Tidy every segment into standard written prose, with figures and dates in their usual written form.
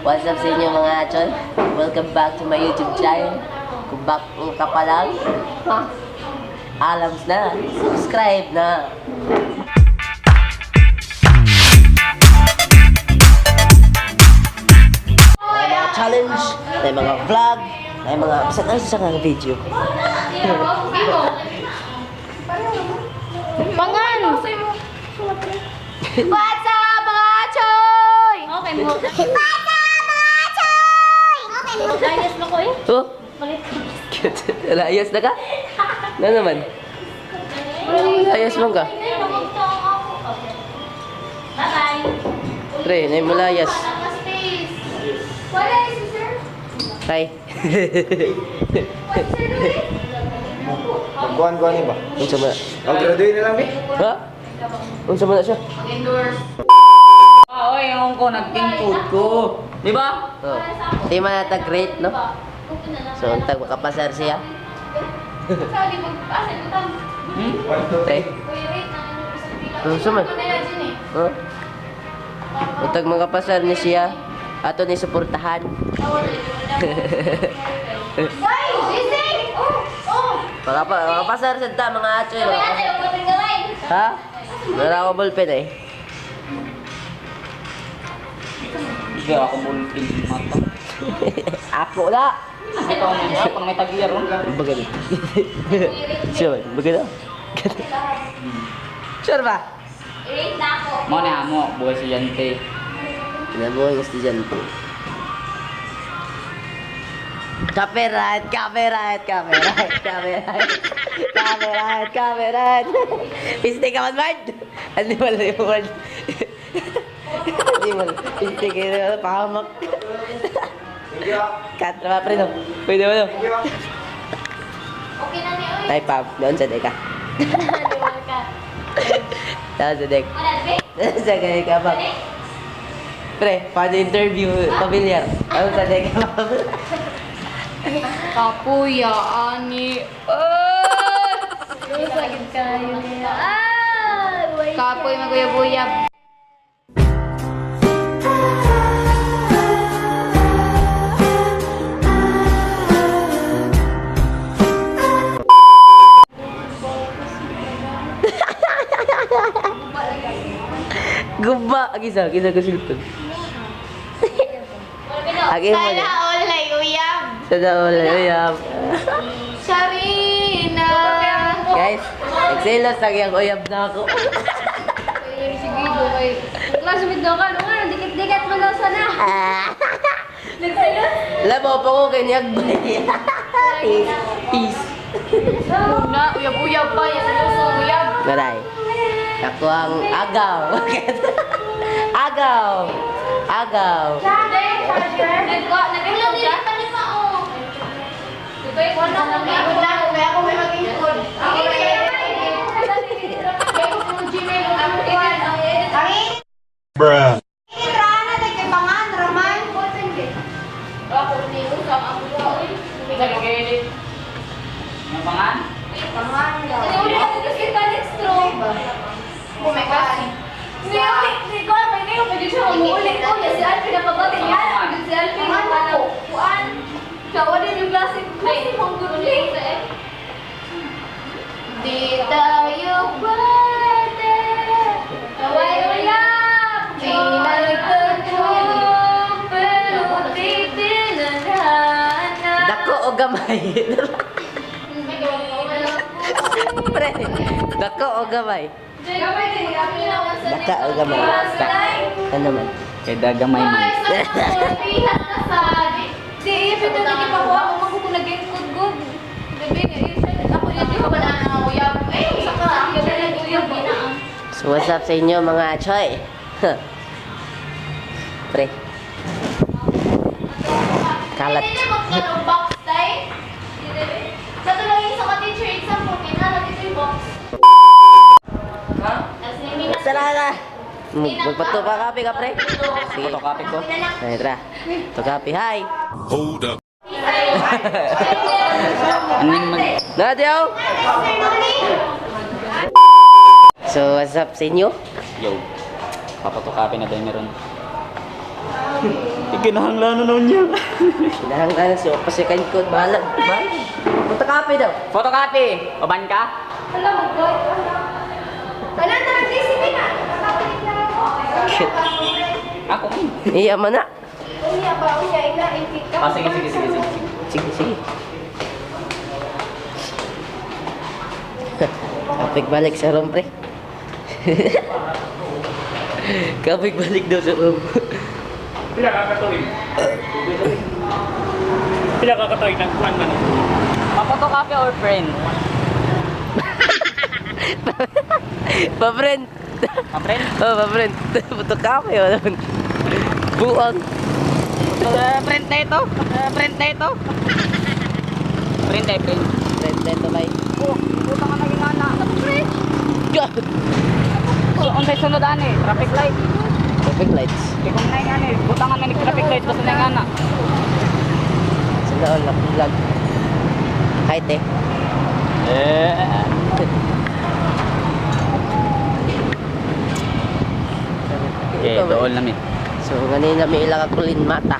What's up sa inyo, mga chol? Welcome back to my YouTube channel. Kung back ka pa lang, ha? Alams na, subscribe na. May mga challenge, may mga vlog, may mga basta tayo sa mga video. Pangan! What's up, mga choy? Okay mo. What's up, mga choy? Okay mo. Layas na ko eh. Oh, cute. Layas na ka? Na naman. Layas man ka. Bye-bye. Pre, na mo layas. Space. Wala eh, si sir. Hi. Magkuhan-kuhan ni ba? Unsa man? Mag-graduate na lang ni. Ha? Unsa man na siya? Mag-endorse. Ah, oy, ewan ko, nag-king food ko. Di ba? Oh. Di man nata great, no? So, untag makapasar siya. Sorry, mag-asa ko tam. Hmm? 1, 2, Pre. Kuya, wait. Unsa man? Ako na lang dyan eh. Huh? Untag makapasar ni siya. Ato ni suportahan. Ay! Gising! Oh! Oh! Makapasar sa ta mga atsoy. Kaya tayo, matinggalay. Ha? Wala ako ballpen eh. Hindi ako bulpin mata. Ako na! Ito ang mga pang may tag-iya ron. Baga na. Sure ba? Baga na. Sure ba? Rate na ako. Mo na mo, buhay estudyante. Kinabuhay ng estudyante. Copyright! Copyright! Copyright! Copyright! Copyright! Copyright! Piste ka man, Mard! Hindi mo lang yung word. Hindi mo lang. Piste ka na. Pahamak. Cut na ba, pre, no? Pwede mo, no? Okay na ni Oy. Ay, Pam. Doon sa deka. Doon sa dek. Wala, be? Doon sa deka, Pam. Pre, paano interview? Pamilyar. Ano sa deka, Pam? Kapuya, ani. Oh! Sakit kayo niya. Ah! Kapoy, maguyab-uyab. Guba! Gisa, gisa ko silpon. Agi mo Sana na. all ay uyab. Sana all ay uyab. Sarina! Guys, nagselos lagi ang uyab na ako. Sige, okay. Classmate daw ka, ano nga, dikit-dikit mo daw sana. Nagselos? Alam mo, pa ko kay Niyagbay. Peace. Peace. Na, uyab-uyab pa, yan seryoso, uyab. Maray. Ako ang agaw. Agaw. Agaw. Nag-upload ka? Bruh. Isa ko kayo. Ang pangan? Di tayo pwede. Kaway uyab. Di nagtagpo, pero di tinadhana. Dako o gamay? Pre, dako o gamay? Daka o gamay? Ano man? Kay dagamay man. Di, ipito na kipakuha ko man kung naging good good. Gabi, ako yun, di ko ba na ang uyab? Eh, saka, gabi na uyab. So what's up sa inyo, mga choy? Pre. Kalat. Hindi na mag box, tay. Sa tuloy sa ka-teacher exam po, kinala dito yung box. Tara na! Magpatupa kape ka, pre. Sige. Photocopy ko. Ay, tara. Tukapi, hi! Hold up. Aning mag... Nadiyaw! So, what's up sa inyo? Yo. Papatokapin na tayo meron. Ikinahanglan na nun niya. Kinahanglan siya. Pasikan ko. Balag. Balag. Punta kape daw. Photocopy! Uban ka? Alam mo, God. Wala na, nag-DCP na. Shit. Ako. Iya man na. Unya ba, unya, ina, ikik ka. Ah, sige, sige, sige, sige. Sige, sige. Kapig balik sa room, pre. Kapig balik daw sa room. Pila ka katuig? Pila ka katuig nagkuhan man? Pa-photocopy or friend? Pa-friend. Pa-friend? Oh, pa-friend. Puto kape, wala man. Buang. Print na ito? Print na ito? Print ay print. Friend, friend, bye. Oh, puta ka naging ana. God. So, unsay sunod ani? Traffic light. Traffic lights. Di ko na yung ani. Butangan na ni traffic lights basta na yung ana. Sa naon na vlog. Hi, te. Eh. Okay, Ikaw, eh. dool na mi. So, ngayon na may ilang kulin mata.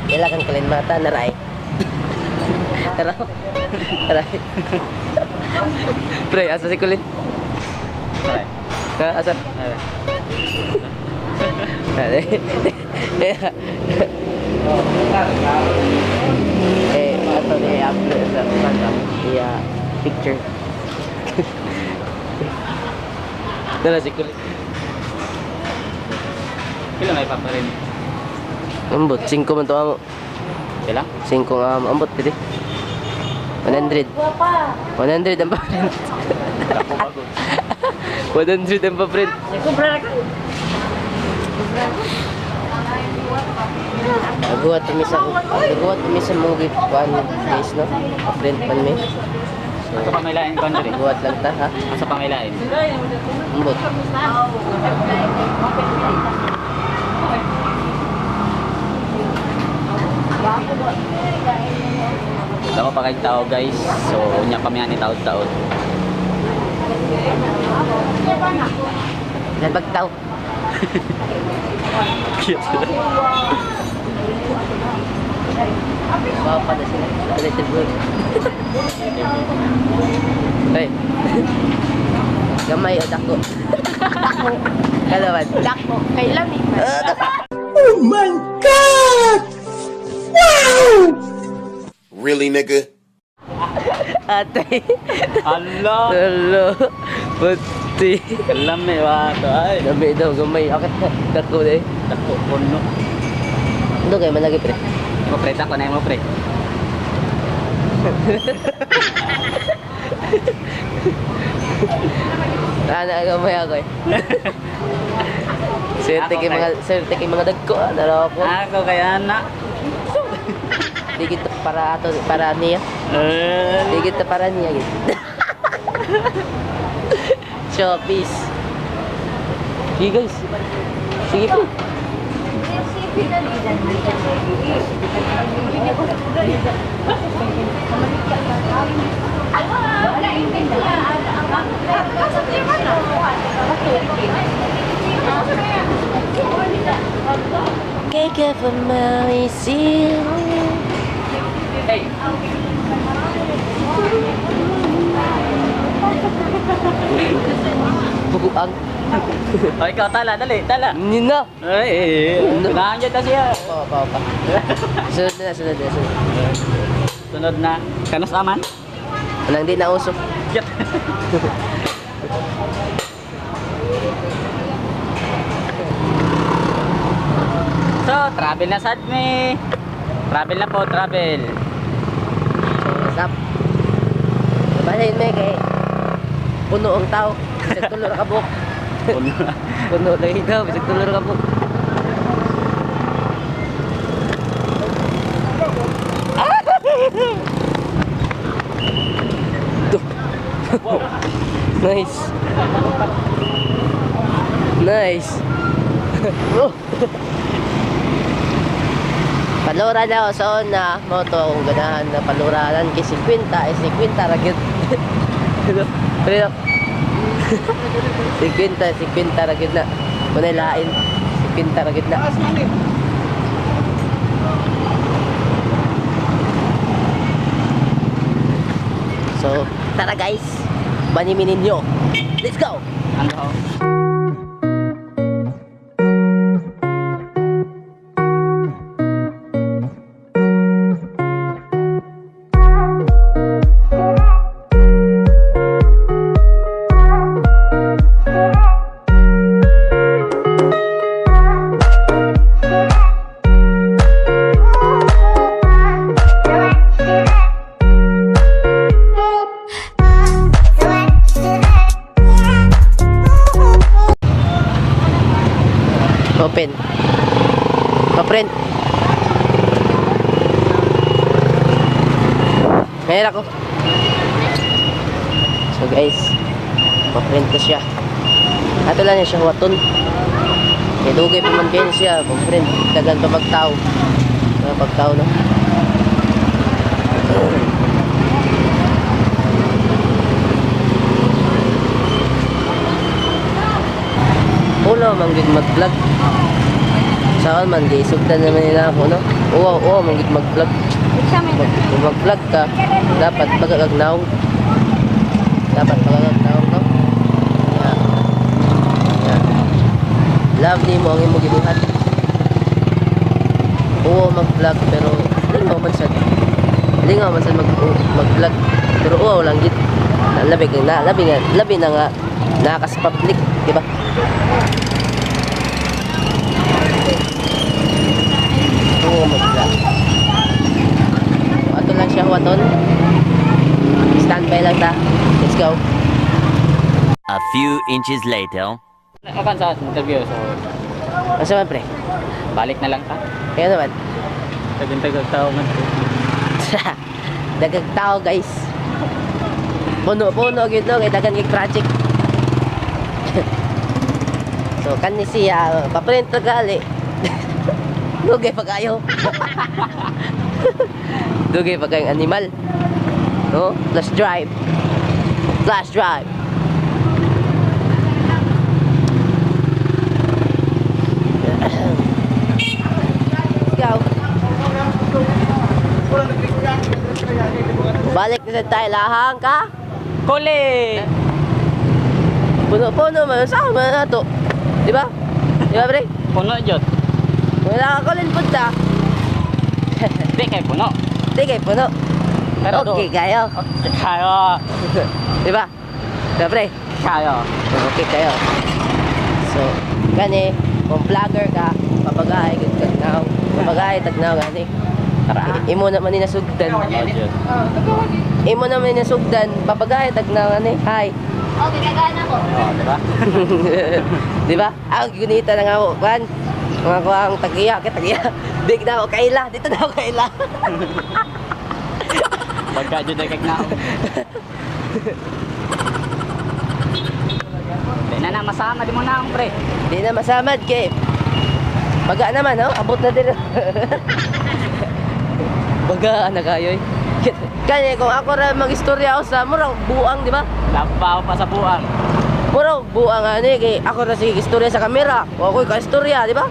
Ila kang kulin mata, naray. Tara. Naray. Pre, asa si kulin? Aray. Ha, asa? Aray. Eh, ato ni upload sa ano, iya picture. Dala si kulin. Pila may paparin? Ambot, 5 man to amo. Pila? 5 nga amo. Ambot, pwede. 100. Guwapa. 100 ang pa-print. 100 ang pa-print. Nagawa tumi sa nagawa tumi sa mga gipuan guys no. Pa-print man mi. So, Asa pa may lain kon diri? nagawa lang ta ha. Asa pa may lain? Ambot. Damo pa kay tao guys. So unya pa mi ani taod-taod. Ilan bagtaw. Wow pa na sila. Little boy. Hey. Gamay o dako. Kalawan. Dako, kailan eh. Really, nigga? Ate. Allah. Hello. Puti. Kalami ba to ay. Gamay daw, gamay. Akit na. Dako na eh. Dako kuno. Ano kayo malagi pre? Mo pre dako na mo pre. Ana gamay ako eh. Swerte Ako kay mga swerte kay mga dagko ah, naraw ko. Ako kay ana. Di kita para ato para niya. Eh. Di kita para niya gid. Showpiece. Sige guys. Sige pre. Cake of a Mary Hey. Bubuang. O ikaw tala dali tala. Nina. Ay, Ano? nandiyan ta siya. Pa pa pa. Sunod na, sunod na, sunod. Sunod na. Kanos aman? Anang di na uso. Yat. So, travel na sad mi. Travel na po, travel. So, what's up? Basahin mo eh, kay puno ang tao. Bisag tulo ra ka buok. Puno. Puno lagi daw, bisag tulo ra ka buok. Wow. Nice. Nice. Oh. Palura na ako sa una, mo to akong ganahan na paluranan kay 50 ay 50 ra gyud. Pero 50, 50 ra gyud na. Kunay lain, 50 ra gyud na. Tara guys, baniminin nyo. Let's go! Ano? Open. Pa-print. Ngayon ako. So guys, pa-print ko siya. Ato lang niya siya huwaton. Kaya dugay pa man kayo siya. Pa-print. Dagan pa magtao. Mga pagtao, no? Ulo, man gud mag-vlog. Sa man, di sugdan naman nila ako, no? Uwa, uwa, man gud mag-vlog. Kung mag-vlog ka, dapat pagkakagnaw. Dapat pagkakagnaw, no? Yeah. Yeah. Love ni mo ang imong gibuhat. Oo, mag-vlog, pero lingaw man sad. Lingaw man sad mag-vlog. Pero uwa lang gid. Na, labi, na, labi, nga, labi na nga, nakas public, di ba? Oo, mag-vlog. Ato lang siya, huwaton. Standby lang ta. Let's go. A few inches later. Makan sa interview, so Asa man, pre? balik na lang ta. Kaya naman. Tagintag tao man. Daghang tao, guys. Puno-puno gyud no kay daghan kay project. So kani siya paprint ra gali. Dugay pa kayo. Dugay pa kayong animal. No? Flash drive. Flash drive. Let's go. Balik na sa tayo lahang ka. Kuli! Puno-puno man. Saan man na to? Di ba? Di ba, pre? Puno jud. Wala ka kulin punta. Di kay puno. Di kay puno. Pero Okay kayo. Okay kayo. Di ba? Di ba, pre? Kayo. Okay kayo. So, gani, kung vlogger ka, papagahay, gud tagnaw. Papagahay, tagnaw, gani. Tara. Imo naman ni nasugdan. Oh, jud. Imo naman ni nasugdan, papagahay, tagnaw, gani. Hi. Okay, tagaan ako. Oh, di ba? Di ba? Ang gunita na nga ako. Kwan, mga kuang tagiya, kay tagiya. Di na ako kaila, dito na ako kaila. Pagka jud ay kag nao. Di na na masama di mo na pre. Di na masamad kay. Baga naman, no? Abot na din. Baga na kayo. Kaya kung ako ra magistorya ako sa murag buang, di ba? Labaw pa sa buang. Murag buang ani kay ako ra sige istorya sa kamera. O ako'y ka-istorya, di ba?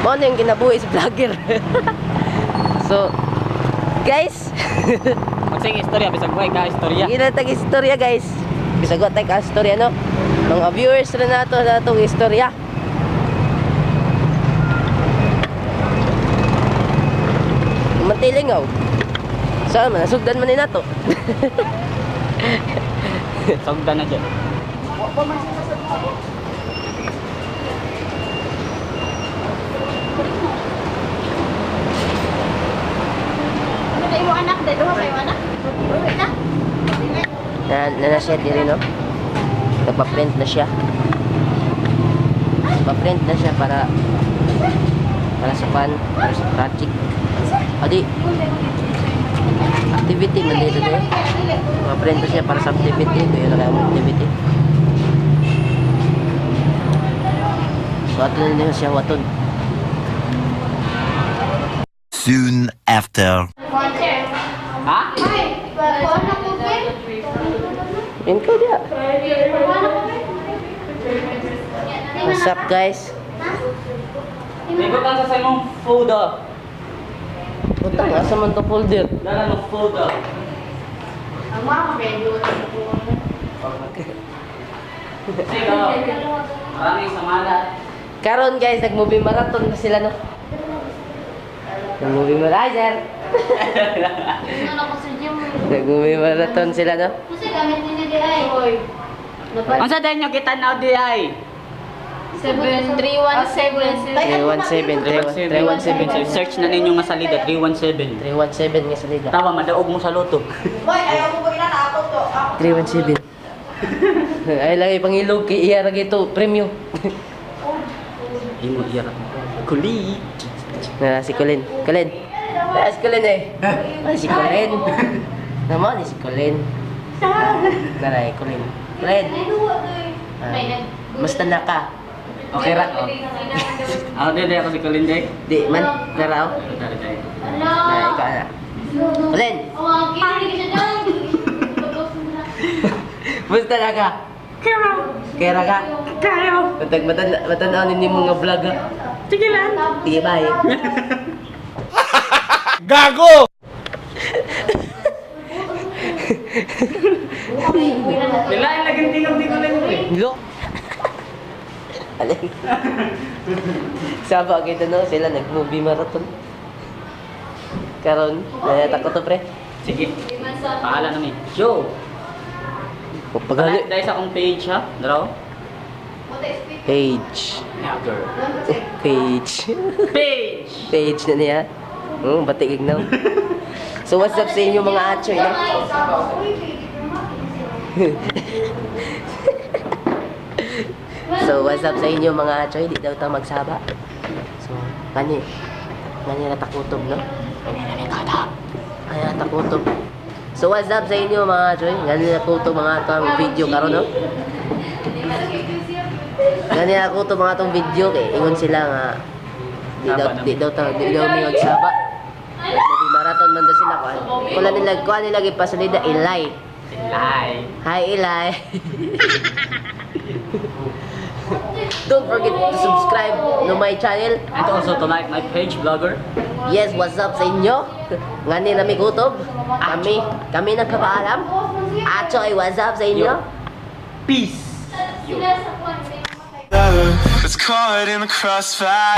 Mao na yung kinabuhi sa vlogger. So, guys, Magsige istorya bisag way ka istorya. Hindi na tag istorya, guys. Bisag wa tay ka istorya, no? Mga viewers ra nato na atong istorya. Mantilingaw. Saan man nasugdan man ni nato. Sugdan na jud. Ano na imo anak? Dahil duha kayo anak? Uwi na. Na na siya diri, no? Nagpa-print na siya. Nagpa-print na siya para para sa pan, para sa project. Adi, activity man dito dito. Nagpa-print na siya para sa activity. Ito yun ang activity. So, ato na niya siya waton. Soon after. Ha? Kuha na ko, be. Yun ko diya. Kuha na ko, be. What's up, guys? Ligo ka sa imong folder. Putang, asa man to folder? Dala mo folder. Ang mga medyo Sige. Maraming samalat. Karon guys, nag-movie marathon na sila, no? Nag-movie marathon, sir. Ano ako sa gym. Nag-movie marathon sila, no? Kasi gamit niya di ay. Oy. Unsa dahil nyo kita now di ay? 7317. 317, 317. 317. Search na ninyo nga salida, 317. 317 nga salida. Tawa, madaog mo sa loto. 317. Ay lang ipangilog kay iya ra gito premyo. Imo iya ra. Kuli. Na si Colin. Colin. Na si Colin eh. Na si Colin. Namo ni si Colin. Naray Colin. Colin. Ah, Basta na ka. Okay ra. Oh. Ako di ako si Colin Dek. Di man naraw. Dari dai. Na ikaw na. Colin. Basta na ka. Kera. Kera ka. Kayo. Matag matan matanaw ninyo mga vlog. Ah. Sige lang. Sige, bye. Gago! Nilain lagi tingog di Colin. Lo. Alin? Saba kita no, sila nag-movie marathon. Karon, nayata ko to pre. Sige. Paala na mi. Yo. Pagali. Dahil sa akong page ha. Draw. Page. Never. Page. Page. Page na niya. Batik ignaw. So what's up sa inyo mga achoy, no? So what's up sa inyo mga achoy, di daw ta magsaba. So, kani. Kani natakutob, no? Kani natakutob. Kani natakutob. So what's up sa inyo mga achoy? Gani nakutob mga ato ang video karon, no? Gani nakutob mga atong video kay ingon sila nga di daw mi magsaba. Movie marathon man daw sila kuan. Kula nila kuan nila gipasalida Eli. Ilay. Hi Eli. Don't forget to subscribe to my channel. And also to like my page, vlogger. Yes, what's up sa inyo? Ngani nami gutob. Kami nagpapaalam. Achoy, what's up sa inyo? Peace. Sila sa kwan. It's caught in the crossfire.